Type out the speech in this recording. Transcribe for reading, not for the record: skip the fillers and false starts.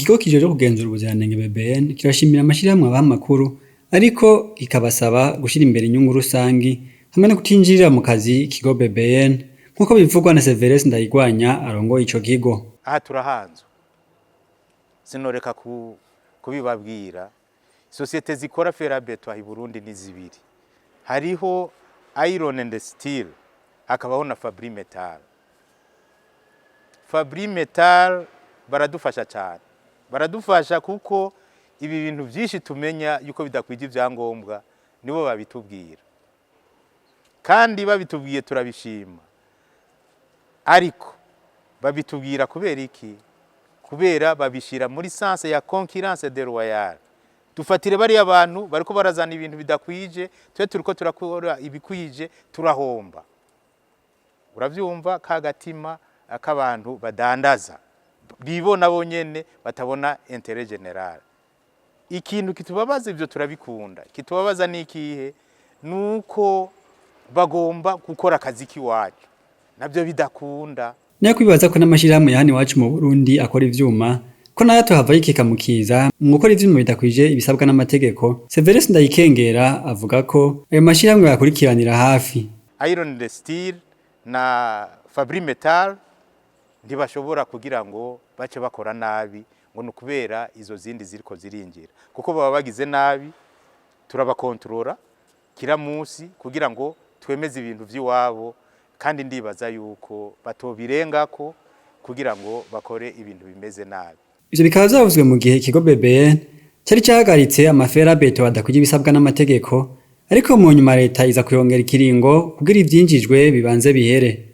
Ikigo kijejwe kugenzura ubuziranenge BBN kirashimira amashirahamwe abaha amakuru, ariko kikabasaba gushira imbere inyungu rusangi hamwe no kutinjirira mu kazi ikigo BBN, nk'uko bivugwa na Severus Ndayigwanya arongoye ico kigo. Aha turahanzwe, sinoreka kubibabwira. Sociétés zikora fer à béton aha i Burundi ni zibiri: hariho Iron and Steel, hakabaho na Fabrimetal. Fabrimetal baradufasha cyane, baradufasha kuko ibi bintu byinshi tumenya yuko bidakwije ibyangombwa nibo babitubwira, kandi babitubwiye turabishima. Ariko babitubwira kubera iki? Kubera babishyira muri sens ya concurrence déloyale. Dufatire bariya bantu bariko barazana ibintu bidakwije, twe turiko turakora ibikwije, turahomba. Uravyumva ka gatima k'abantu badandaza bibona bonyene, batabona intérêt général. Ikintu kitubabaza, ivyo turabikunda, kitubabaza ni ikihe? Nuko bagomba gukora akazi k'iwacu, nabyo bidakunda. Nayo kwibaza ko n'amashirahamwe ya hano iwacu mu Burundi akora ivyuma ko nayo tuhava yikika mukiza mu gukora ivyuma bidakwije ibisabwa n'amategeko, Severus Ndayikengera avuga ko ayo mashirahamwe yakurikiranira hafi. Iron and Steel na Fabrimetal ntibashobora kugira ngo bace bakora nabi ngo ni ukubera izo zindi ziriko zirinjira, kuko baba bagize nabi turabakontorora kira munsi kugira ngo twemeze ibintu vy'iwabo, kandi ndibaza yuko batobirengako kugira ngo bakore ibintu bimeze nabi. Ivyo bikaba vyavuzwe mu gihe ikigo BBN cari cahagaritse ama fers à béton adakwije ibisabwa n'amategeko, ariko mu nyuma leta iza kuyongera ikiringo kugira ivyinjijwe bibanze bihere.